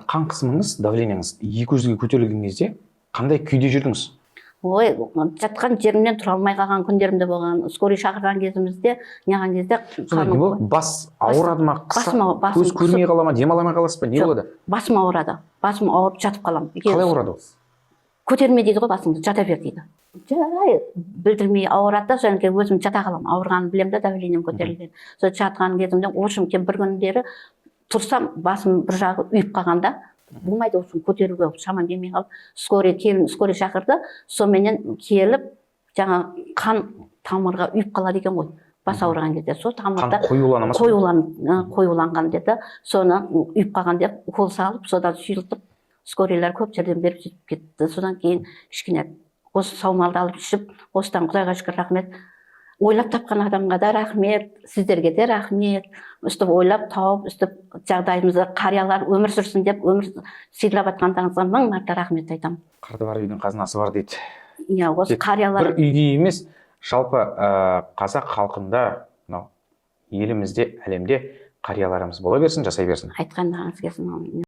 Қан қысымыңыз, давлениеңіз 200-ге көтерілген кезде қандай күйде жүрдіңіз? Ой, жатқан жерімнен тұра алмай қалған күндерім де болған. Скорый шақырған кезімізде, неған кезде Сонда не қаным- болады? Бас ауырады ма? Басым басым Көз көрмей қала ма, дем ала алмай қаласыз ба, не Жоқ. болады? Басым ауырады, басым ауырып жатып қаламын. Қалай ауырады ол? Көтерме дейді ғой басыңды, жата бер дейді. Жай білдірмей ауырады да, содан кейін өзім жата қаламын. Ауырғанын білемін да, давлением көтерілген. Сол жатқан кезімде, в общем, кейін бір күндері тұрсам, басым бір жағы ұйып қалған да, болмайды, в общем, көтеруге шамам келмей қалып, скорый келін, скорый шақырды. Соныменен келіп, жаңа қан тамырға ұйып қалады екен ғой бас ауырған кезде, сол Қан тамырда қоюлана ма? Қоюланған деді. Соны ұйып қалған деп укол салып, содан сұйылтып, скорыйлар көп жәрдем беріп, сөйтіп кетті. Содан кейін кішкене осы саумалды алып ішіп, осыдан құдайға шүкір, рахмет, ойлап тапқан адамға да рахмет, сіздерге де рахмет. Өстіп ойлап тауып, өстіп жағдайымызды, қариялар өмір сүрсін деп өмір сыйлап жатқандарыңызға мың мәрте рахмет айтамын. Қарты бар үйдің қазынасы бар дейді. Иә, осы Тек қариялар. бір үйге емес, жалпы қазақ халқында, мынау елімізде, әлемде қарияларымыз бола берсін, жасай берсін. Айтқандарыңыз келсін.